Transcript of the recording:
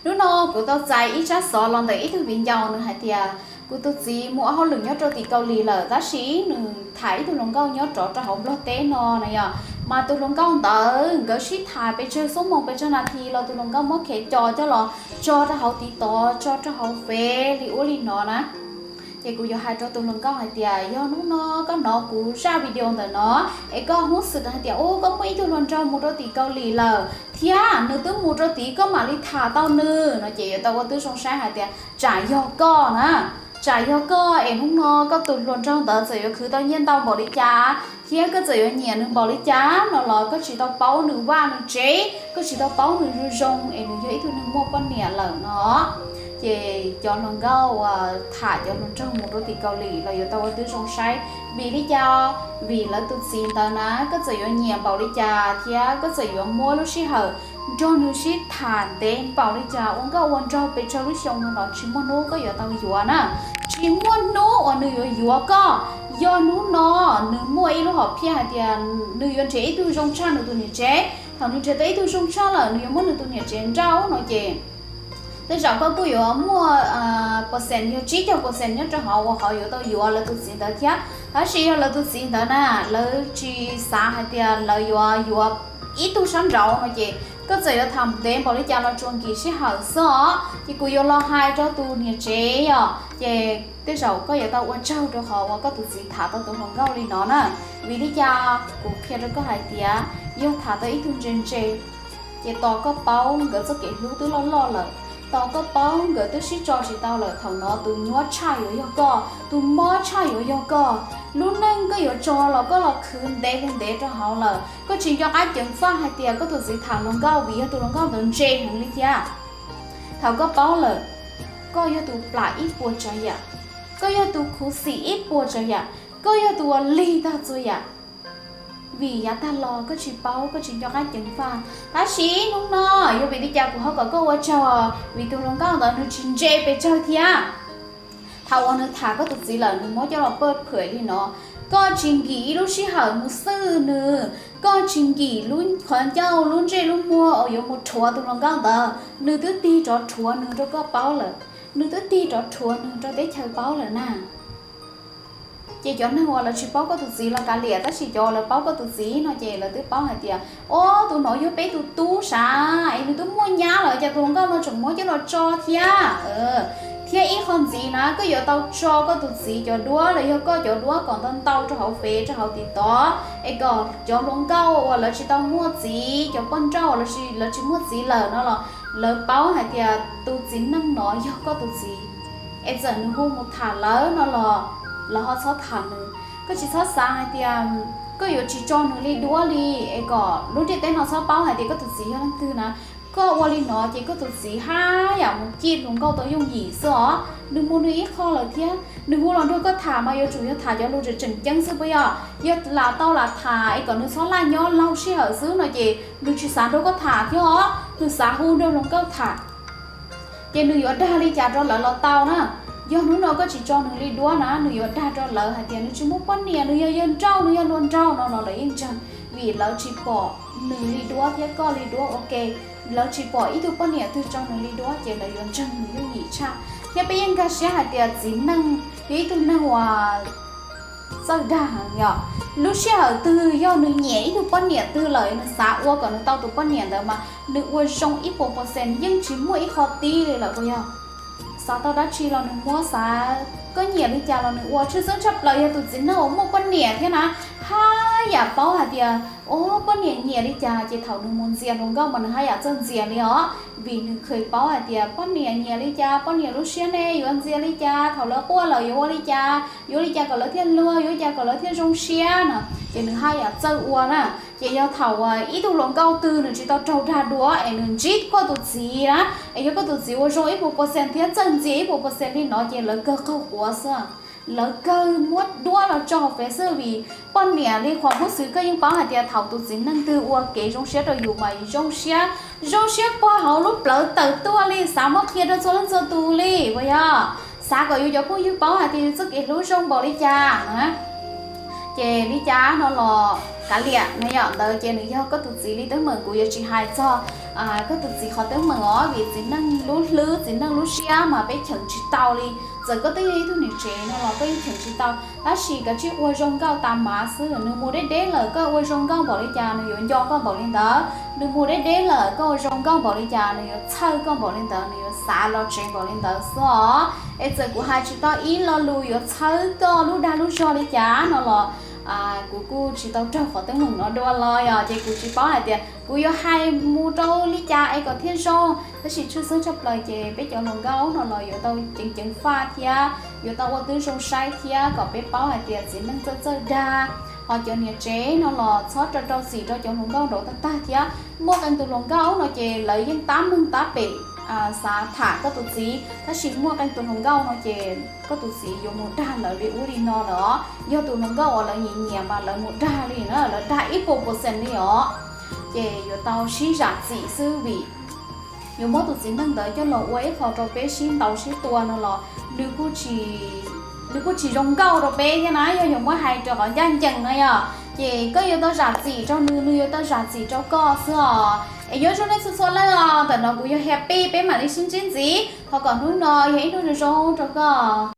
Hnub no kuv tau txais ib tsab xov los ntawm ib tug viv ncaus, nws hais tias kuv tus txiv mus ua hauj lwm nyob rau tim Kaus Lim lawm, tab sis nws tham ib tug hluas nkauj nyob rov rau hauv Nplog teb no na yom. Mas tus hluas nkauj ntawd nkawd sib tham pes tsawg xuab moos pes tsawg nas this los tus hluas nkauj muab khev co coj los tso rau hauv TikTok, tso rau hauv Fev li ub li no na. Ces kuv yuav hais rau tus hluas nkauj hais tias yog hnub no koj hnov kuv zaj video ntawm no es koj hnov xwm hais tias ub, koj muaj ib tug hluas nraug mus rau tim Kaus Lim lawm thiab nws twb mus rau tid, koj mam li tham tau nws no ces yuav tau ua tib zoo saib hais tias tsam yog koj na, tsam yog koj es hnub no koj tus hluas nraug ntawd txawm yuav khwv tau nyiaj ntau npaum li cas thiab koj txawm yuav nyiam nws npaum li cas no los koj tsis tau paub nws vaj nws tsev, koj tsis tau paub nws zoo zoo es nws yog ib tug neeg muaj poj niam lawm no. Ces cov hluas nkauj uas tham cov hluas nraug mus rau tim Kaus Lim los yuav tau ua tib zoo saib. Vim li cas? Vim lawv tus txiv ntawd na, koj txawm yuav nyiam npaum li cas thiab koj txawm yuav muab lub sij hawm nrog nws sib tham ntev npaum li cas, ua nkauj ua nraug pes tsawg lub xyoo no los tsis muaj hnub koj yuav tau yuav na. Tsis muaj hnub uas nws yuav yuav koj. Yog hnub no nws muaj ib lub hom phiaj hais tias nws yuav nrhiav ib tug zoo tshaj nws tus niam tsev, thaum nws nrhiav tau ib tug zoo tshaj lawm nws yuav muab nws tus niam tsev nrauj no ces tej zaum koj kuj yuav muaj percent yog tsib caug percent nyob rau hauv uas ho yuav tau yuav lawv tus txiv ntawd thiab. Tab sis yog lawv tus txiv ntawd na, lawv tsis xav hais tias lawv yuav yuav ib tug sab nraud no ces koj txawm yuav tham ntev npaum li cas los tsuas nkim sij hawm xwb os. Ces kuv yuav los hais rau tus niam tsev yom, ces tej zaum koj yuav tau ua tsaug rau qhov uas koj tus txiv tham tau tus hluas nkauj li no na. Vim li cas? Kuv qhia rau koj hais tias yog tham tau ib tug ntse ntse ces tos koj paub nkawd txoj kev hlub twb loj loj lawm, tos koj paub nkawd twb sib tso tsis tau lawm, thaum no tus nyuaj tshaj yuav yog koj, tus mob tshaj yuav yog koj. Lub neej koj yuav tso los koj los khwv ntev li ntev rau hauv lawm, koj tsis nco qab ceev faj hais tias koj tus txiv tham hluas nkauj vim yog tus hluas nkauj ntawd ntse heev li thiab. Thaum koj paub lawm, koj yog tus plam ib puas tsav yam, koj yog tus khuv xim ib puas tsav yam, koj yog tus uas lig tag txhua yam. Vim yav tag los koj tsis paub, koj tsis nco qab ceev faj. Tab sis hnub no yog vim li cas kuv ho kom koj ua tsaug? Vim tus hluas nkauj ntawd nws tsis ntse pes tsawg thiab. Thaum uas nws tham koj tus txiv lawm nws muab coj los pawj phwm li no. Koj tsis nkim ib lub sij hawm mus xwj nws, koj tsis nkim lub qhov ncauj lub ntsej lub muag uas yuav mus rhuav tus hluas nkauj ntawd, nws twb tig rov rhuav nws rau koj paub lawm, nws twb tig rov rhuav nws rau teb chaws paub lawm na. Ces cov neeg uas lawv tsis paub koj tus txiv los kav liam, tab sis cov uas lawv paub koj tus txiv no ces lawv twb paub hais tias, o, tus no yog peb tus tub sav es nws twb muaj nyab lawm, cas tus hluas nkauj no tseem muab coj los tso thiab. Thiab ib qho ntxiv na, koj yuav tau tso koj tus txiv cov duab los yog koj cov duab kom ntau ntau rau hauv Fev rau hauv TikTok es kom cov hluas nkauj uas lawv tsis tau muaj txiv, cov poj nrauj uas lawv tsis muaj txiv lawm no los lawv paub hais tias tus txiv neej no yog koj tus txiv. Es txawm nws hu mus tham lawv no los lawv ho txhob tham nws. Koj tsis txhob xav hais tias koj yuav tsis tso nws li duab li es kom lub ntiaj teb no txhob paub hais tias koj tus txiv yog leej twg na. Koj ua li no ces koj tus txiv haj yam mus cij hluas nkauj tau yooj yim xwb os. Nws mus nws ib qho lawm thiab, nws hu los nrog koj tham mas yuav tsum yog tham cov lus tseem tseem ceeb xwb puas yog? Yog lam tau lam tham es kom nws txhob laj nyob laug sij hawm xwb no ces nws tsis xav nrog koj tham thiab os, nws xav hu nrog hluas nkauj tham. Ces nws yuav dag li cas rau lawv los tau na. Yog hnub no koj tsis tso nws li duab na, nws yuav dag rau lawv hais tias nws tsis muaj poj niam, nws yog yawg nrauj, nws yog hluas nraug no los lawv yeej ntseeg, vim lawv tsis pom nws li duab thiab koj li duab ua ke. Lawv tsis pom ib tug poj niam twg tso nws li duab ces lawv yuav ntseeg nws yooj yim tshaj. Thiab peb yeej nkag siab hais tias txiv neej yog ib tug neeg uas txawj dag heev yom. Lub sij hawm twg yog nws nyiam ib tug poj niam twg lawm, nws xav ua kom nws tau tus poj niam ntawd mas nws ua zoo ib puas percent, yeej tsis muaj ib qho tib li lawm puas yog? Xav tau dab tsi los nws muab, xav koj nyiam li cas los nws ua. Tshwj xeeb tshaj plaws yog tus txiv neej uas muaj poj niam thiab na, haj yam paub hais tias, o, poj niam nyiam li cas ces thaum nws mus ntxias hluas nkauj mas nws haj yam txawj ntxias li os, vim nws kheev paub hais tias poj niam nyiam li cas, poj niam lub siab ne yuav ntxias li cas, thaum lawv quaj lawm yuav ua li cas, yuav li cas kom lawv thiaj luag, yuav li cas kom lawv thiaj zoo siab no, ces nws haj yam txawj ua na. Ces yog thaum ib tug hluas nkauj twg nws tsis tau raug dag dua es nws ntsib koj tus txiv na, es yog koj tus txiv ua zoo ib puas percent thiab txawj ntxias ib puas percent li no ces lawv kawg qaug quav xwb. Lawv kawg muab duab los tso hauv Fev xwb, vim poj niam li qhov hub xwm koj yeej paub hais tias thaum tus txiv neej twg ua kev zoo siab rau yus mas zoo siab, zoo siab puag hauv lub plawv tawm tuaj li, xav muab qhia rau txhua leej txhua tus li puas yog? Xav kom yus cov phooj ywg paub hais tias yus txoj kev hlub zoo npaum li cas na. Ces li cas no los kav liam no yom, ntawd ces nws yog koj tus txiv li teeb meem. Kuv yuav tsis hais txog koj tus txiv qhov teeb meem os, vim txiv neej lub hlwb txiv neej lub siab mas peb cheem tsis tau li. Txawm koj twb yog ib tug niam tsev no los koj yeej cheem tsis tau. Tab sis kav tsij ua zoo nkauj tas mav xwb, nws mus deb deb lawm koj ua zoo nkauj npaum li cas nws yuav nco koj npaum li ntawd, nws mus deb deb lawm koj ua zoo nkauj npaum li cas nws yuav txhawj koj npaum li ntawd, nws yuav xav los tsev npaum li ntawd xwb os. Es txawm kuv hais tsis tau ib lo lus yuav txhawb koj lub dag lub zog li cas no los kuv kuj tsis tau raug qhov teeb meem no dua los yog ces kuv tsis paub hais tias kuv yuav hais mus rau li cas es kom thiaj zoo. Tab sis tshwj xeeb tshaj plaws ces peb cov hluas nkauj no los yuav tau ceev ceev faj thiab yuav tau ua tib zoo saib thiab kom peb paub hais tias txiv neej txawj txawj dag. Ho cov niam tsev no los txhob rau rau txim rau cov hluas nkauj nraud tag tag thiab. Muaj qee tus hluas nkauj no ces lawv yeej tab meeg tab pem xav tham koj tus txiv, tab sis muaj qee tus hluas nkauj no ces koj tus txiv yuav mus dag lawv li ub li no lawm os. Yog tus hluas nkauj uas lawv nyiam nyiam mas lawv mus dag li na, lawv dag ib puas percent li os. Ces yuav tau sib zam txim xwb vim yuav muab tus txiv neej ntawd coj los ua ib qho rau peb sib ntaus sib tua no los nws kuj tsis zoo nkauj rau peb thiab na. Yog yuav muab hais rau qhov ncaj ncees no yog ces koj yuav tau zam txim rau nws, nws yuav tau zam txim rau koj xwb os. Es nyob zoo nej txhua txhua leej os, ntawm no kuv yog Happy, peb mam li sib ntsib ntxiv, thov kom hnub no yog ib hnub zoo zoo rau koj.